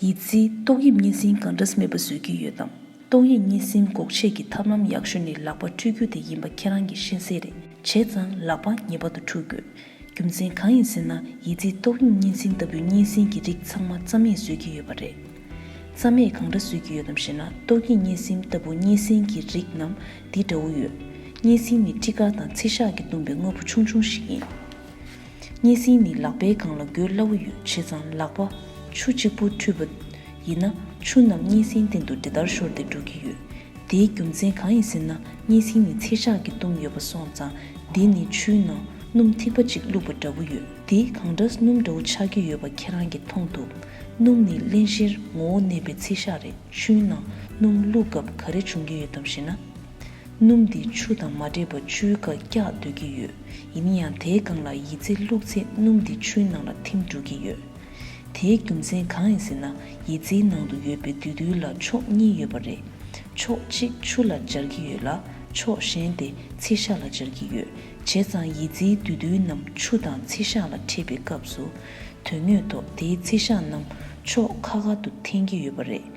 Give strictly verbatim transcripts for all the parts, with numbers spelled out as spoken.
ཡི་ཙིའི་ཏོག་དབྱིབས་གཉན་སྲིན་གང་འདྲས་མེད་པ་བཟོ་གི་ཡོད་དམ། ཏོག་དབྱིབས་གཉན་སྲིན་འགོག་ཆེད་ཀྱི་ཐབས་ལམ་ཡག་ཤོས་ནི་ལག་པ་འཁྲུ་རྒྱུ་དེ་ཡིན་པ་ཁྱེད་རང་གིས་ཤེས་གསལ་རེད། བྱས་ཙང་ལག་པ་ངེས་པར་དུ་འཁྲུ་དགོས། རྒྱུ་མཚན་གང་ཡིན་ཟེར་ན། ཡི་ཙིའི་ཏོག་དབྱིབས་གཉན་སྲིན་ལྟ་བུའི་གཉན་སྲིན་གྱི་རིགས་ཚང་མ་རྩ་མེད་བཟོ་གི་ཡོད་པ་རེད། རྩ་མེད་གང་འདྲ་བཟོ་གི་ཡོད་དམ་ཞེ་ན། ཏོག་དབྱིབས་གཉན་སྲིན་ལྟ་བུ་གཉན་སྲིན་གྱི་རིགས་རྣམས་འདི་འདྲ་བོ་ཡོད། གཉན་སྲིན་ནི་ཊི་ཀ་དང་ཚེས་ཞག་གིས་བཏུམས་པའི་དངོས་པོ་ཆུང་ཆུང་ཞིག་ཡིན། གཉན་སྲིན་ནི་ལག་པའི་སྒང་ལ་འགོས་སླ་བོ་ཡོད། བྱས་ཙང་ལག་པ་ཆུ་གཅིག་པུ་འཁྲུས་པ་ཡིན་ན། ཆུ་རྣམས་གཉན་སྲིན་སྟེང་དུ་འདི་ལྟར་ཤོར་ཏེ་འགྲོ་གི་ཡོད། དེའི་རྒྱུ་མཚན་གང་ཡིན་ཟེར་ན། གཉན་སྲིན་ནི་ཚེས་ཞག་གིས་བཏུམས་ཡོད་པ་སོང་ཙང་། འདི་ནི་ཆུའི་ནང་སྣུམ་ཐིགས་པ་གཅིག་བླུགས་པ་འདྲ་བོ་ཡོད། འདི་གང་འདྲ་སྣུམ་འདྲ་བོ་ཆགས་ཀྱི་ཡོད་པ་ཁྱེད་རང་གིས་མཐོང་ཐུབ། སྣུམ་ནི་བརླན་གཤེར་ངོ་བོ་གནས་པའི་ཚེས་ཞག་རེད། ཆུའི་ནང་སྣུམ་བླུགས་སྐབས་ག་རེ་བྱུང་གི་ཡོད་དམ་ཞེ་ན། སྣུམ་འདི་ཆུ་དང་མ་འདྲེས་པར་ཆུའི་ཁ་བཀྱག་སྡོད་ཀྱི་ཡོད། ཡིན་ན་ཡང་དེའི་སྒང་ལ་ཡི་ཙི་བླུགས་ཚེ་སྣུམ་འདི་ཆུའི་ནང་ལ་ཐིམ་འགྲོ་གི་ཡོད། དེའི་རྒྱུ་མཚན་གང་ཡིན་ཟེར་ན། ཡི་ཙིའི་ནང་དུ་ཡོད་པའི་བདུད་འདུལ་ལ་ཕྱོགས་གཉིས་ཡོད་པ་རེད། ཕྱོགས་གཅིག་ཆུ་ལ་སྦྱར་གྱི་ཡོད་ལ། ཕྱོགས་གཞན་དེ་ཚེས་ཞག་ལ་སྦྱར་གྱི་ཡོད། བྱས་ཙང་ཡི་ཙིའི་བདུད་འདུལ་རྣམས་ཆུ་དང་ཚེས་ཞག་ལ་འཕྲད་པའི་སྐབས་སུ། དོན་དངོས་ཐོག་དེའི་ཚེས་ཞག་རྣམས་ཕྱོགས་ཁ་ཁ་ཏུ་འཐེན་གྱི་ཡོད་པ་རེད།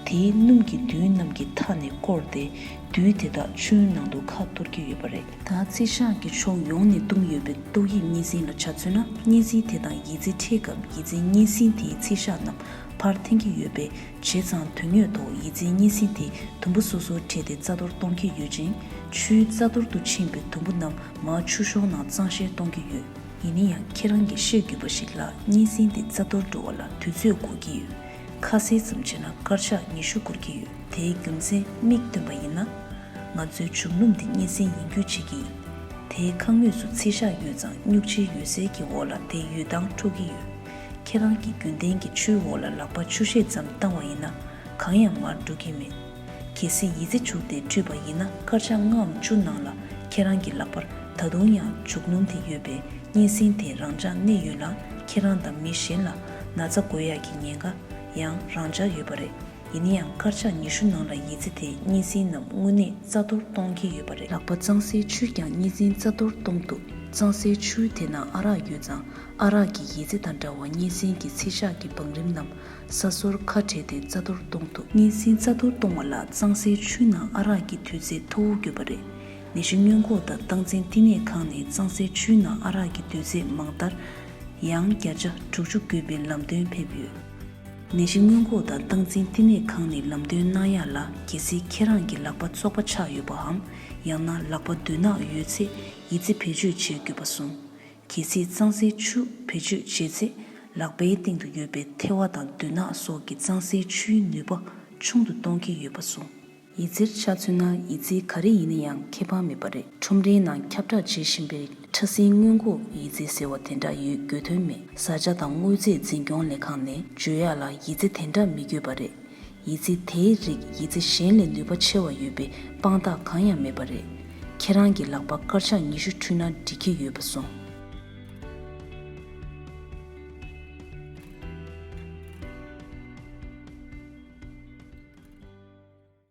དེའི་སྣུམ་གྱིས་བདུད་རྣམས་ཀྱི་མཐའ་ནས་བསྐོར་ཏེ། བདུད་དེ་དག་ཆུའི་ནང་དུ་ཁ་གཏོར་གྱི་ཡོད་པ་རེད། ད་ཚེས་ཞག་གི་ཕྱོགས་ཡོངས་ནས་བཏུམས་ཡོད་པའི་ཏོག་དབྱིབས་གཉན་སྲིན་ལ་ཆ་མཚོན་ན། གཉན་སྲིན་དེ་དང་ཡི་ཙི་འཕྲད་སྐབས་ཡི་ཙིའི་གཉན་སྲིན་དེའི་ཚེས་ཞག་རྣམས་ཕར་འཐེན་གྱི་ཡོད་པས། བྱས་ཙང་དོན་དངོས་ཐོག་ཡི་ཙིའི་གཉན་སྲིན་དེ་དུམ་བུ་སོ་སོར་བྲལ་ཏེ་རྩ་གཏོར་གཏོང་གི་ཡོད་ཅིང་། ཆུའི་རྩ་གཏོར་དུ་ཕྱིན་པའི་དུམ་བུ་རྣམས་མར་ཆུ་གཤོང་ནང་གཙང་བཤེར་གཏོང་གི་ཡོད། ཡིན་ན་ཡང་ཁྱེད་རང་གིས་ཤེས་དགོས་པ་ཞིག་ལ། གཉན་སྲིན་དེ་རྩ་གཏོར་འགྲོ་བ་ལ་དུས་ཚོད་འགོར་གྱི་ཡོད། ཁ་གསལ་ཙམ་བྱས་ན་སྐར་ཆ་ཉི་ཤུ་འགོར་གྱི་ཡོད། དེའི་རྒྱུ་མཚན་མིག་སྟོན་པ་ཡིན་ན། ང་ཚོའི་འབྱུག་སྣུམ་དེ་གཉན་སྲིན་ཡིན་རྒྱུ་བྱེད་ཀྱི་ཡིན། དེའི་ཁ་ངོས་སུ་ཚེས་ཞག་ཡོད་ཙང་། སྨྱུག་ཆའི་འོད་གསལ་གྱི་འོག་ལ་དེ་འོད་མདངས་འཕྲོ་གི་ཡོད། ཁྱེད་རང་གིས་རྒྱུན་ལྡན་གྱི་ཆུའི་འོག་ལ་ལག་པ་ཆུ་ཤེལ་ཙམ་བཏང་བ་ཡིན་ན། གང་ཡང་མར་འགྲོ་གི་མེད། གལ་སྲིད་ཡི་ཙི་བྱུགས་ཏེ་འཁྲུས་པ་ཡིན་ན། སྐར་ཆ་ལྔའམ་བཅུ་ནང་ལ་ཁྱེད་རང་གི་ལག་པར་ད་དུང་ཡང་འབྱུག་སྣུམ་དེ་ཡོད་པས། གཉན་སྲིན་དེ་རང་འཇགས་གནས་ཡོད་ལ། ཁྱེད་རང་དང་མི་གཞན་ལ་ན་ཚ་འགོས་ཡག་གི་ཉེན་ཁ་ཡང་རང་འཇགས་ཡོད་པ་རེད། ཡིན་ན་ཡང་སྐར་ཆ་ཉི་ཤུ་ནང་ལ་ཡི་ཙི་དེས་གཉན་སྲིན་རྣམས་དངོས་གནས་རྩ་གཏོར་གཏོང་གི་ཡོད་པ་རེད། ལག་པ་གཙང་སེལ་ཆུས་ཀྱང་གཉན་སྲིན་རྩ་གཏོར་གཏོང་ཐུབ། གཙང་སེལ་ཆུའི་དེ་ནང་ཨ་རག་ཡོད་ཙང་། ཨ་རག་གིས་ཡི་ཙི་དང་འདྲ་བར་གཉན་སྲིན་གྱི་ཚེས་ཞག་གི་བང་རིམ་རྣམས་ས་སོར་ཁ་བྲལ་ཏེ་རྩ་གཏོར་གཏོང་ཐུབ། གཉན་སྲིན་རྩ་གཏོར་གཏོང་བ་ལ་གཙང་སེལ་ཆུའི་ནང་ཨ་རག་གི་དུས་ཚོད་མཐོ་བོ་དགོས་པ་རེད། ནད་གཞི་སྔོན་འགོག་དང་སྟངས་འཛིན་བསྟི་གནས་ཁང་ནས་གཙང་སེལ་ཆུའི་ནང་ཨ་རག་གི་དུས་ཚོད་མང་མཐར་ཡང་བརྒྱ་ཆ་དྲུག་ཅུ་དགོས་པའི་ལམ་སྟོན་ཕེབས་ཡོད། ནད་གཞི་སྔོན་འགོག་དང་སྟངས་འཛིན་བསྟི་གནས་ཁང་ནས་ལམ་སྟོན་གནང་ཡག་ལ། གལ་སྲིད་ཁྱེད་རང་གི་ལག་པ་བཙོག་པ་ཆགས་ཡོད་པའམ། ཡང་ན་ལག་པ་རྡོ་ནག་ཡོད་ཚེ་ཡི་ཙི་བེད་སྤྱོད་བྱེད་དགོས་པ་གསུངས། གལ་སྲིད་གཙང་སེལ་ཆུ་བེད་སྤྱོད་བྱེད་ཚེ། ལག་པའི་སྟེང་དུ་ཡོད་པའི་ཐལ་བ་དང་རྡོ་ནག་སོགས་ཀྱིས་གཙང་སེལ་ཆུའི་ནུས་པ་ཆུང་དུ་གཏོང་གི་ཡོད་པ་གསུངས། ཡི་ཙིར་ཆ་མཚོན་ན། ཡི་ཙི་ག་རེ་ཡིན་ན་ཡང་ཁེ་ཕན་མེད་པ་རེད། ཁྲོམ་རའི་ནང་ཁྱབ་བསྒྲགས་བྱེད་བཞིན་པའི་ཕྲ་སྲིན་སྔོན་འགོག་ཡི་ཙི་ཟེར་བ་དེ་འདྲ་ཡོད་དགོས་དོན་མེད། བཟའ་བཅའ་དང་དངོས་རྫས་འཛིན་སྐྱོང་ལས་ཁང་ནས་བརྗོད་ཡག་ལ་ཡི་ཙི་དེ་འདྲ་མི་དགོས་པ་རེད། ཡི་ཙི་དེའི་རིགས་ཡི་ཙི་གཞན་ལས་ནུས་པ་ཆེ་བ་ཡོད་པའི་དཔང་རྟགས་གང་ཡང་མེད་པ་རེད། ཁྱེད་རང་གི་ལག་པ་སྐར་ཆ་ཉི་ཤུ་འཁྲུས་ན་འགྲིག་གི་ཡོད་པ་གསུངས།